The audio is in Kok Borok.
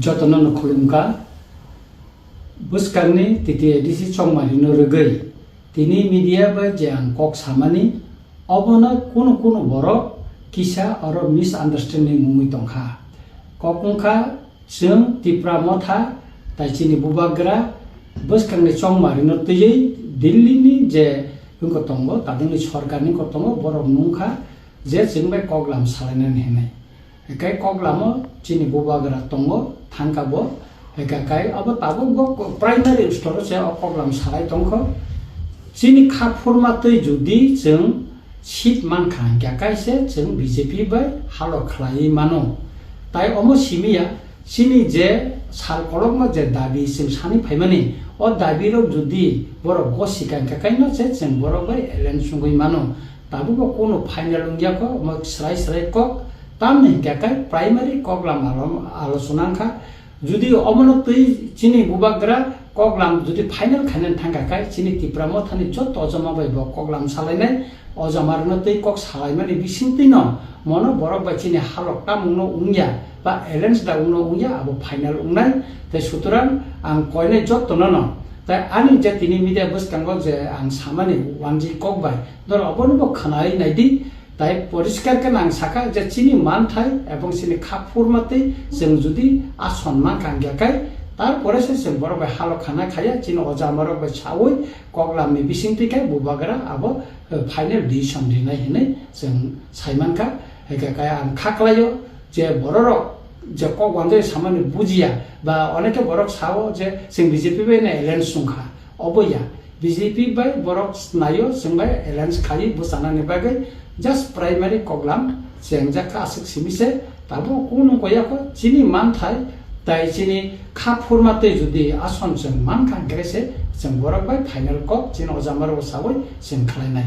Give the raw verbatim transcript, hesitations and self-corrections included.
Jotono no khulumkha. Bwskangni T T A D C chongmarino rwgwi tini media bai je ang kok samani, obono kunu kunu borok kisa oro misunderstanding wngwi tongkha. Kok wngkha, chwng Tipra Motha tai chini bubagra bwskangni chongmarino twiwi Delhi ni je wngkha tongo, tabukni sorkarni wngkha tongo, borok nungkha je chwng bai koklam salainani hinwi. Hinkhe koklamo chini bubagra tongo, thangkha bo. Hinkhe kai abo tabuk bo primary store se o koklam salai tongkho. Chini kha phurma twi judi chwng seat mankha hinkhe kaise chwng B J P bai halo khlaiwi mano. Tai omo simiya chini je sal kolokma je dabi chwng sani phaimani, o dabi rok judi borok gosika hinkhe kaino se chwng borok bai alliance wngwi mano. Tabukbo kunu final wngya kho, omo srai srai kok. Tamni hinkhe kai primary koklam alo-, alochona wngkha. Judi omono twi chini bubagra koklam judi final khainani thangkha kai, chini Tipra Mothani joto ojama bai bo koklam salainai, ojamarokno twi kok salaimani bisingtwino mono borok bai chini halok tamungno wngya ba alliance da wngno wngya, abo final wngnai. Tei sutorang ang koinai jotono no, tei ani je tini media bwskango je ang samani wanjwi kok bai, dol obono bo khwnai naidi. Tai poriskar khe nang sakha je chini manthai ebong chini kha phurma twi chwng judi ason mankha hinkhe kai, tarpore se chwng borok bai halo khana khaya, chini oja amarok bai saui koklamni bisingtwi khe bubagra abo, eh, final decision rinai hinwi chwng saimankha. Hinkhe kai ang kha klaio je bororok je kok wanjai samani bujiya ba onekhe borok sao je chwng B J P bai no alliance wngkha. Obo ya, B J P bai borok naio, chwng bai alliance khai bwchanani bagwi just primary koklam chengjak kha aswk simi se, tabuk kunu koya kho chini manthai tai chini kha phurma twi judi ason chwng mankha hinkhe se chwng borok bai final kok chini oja amarok saui chwng khlainai.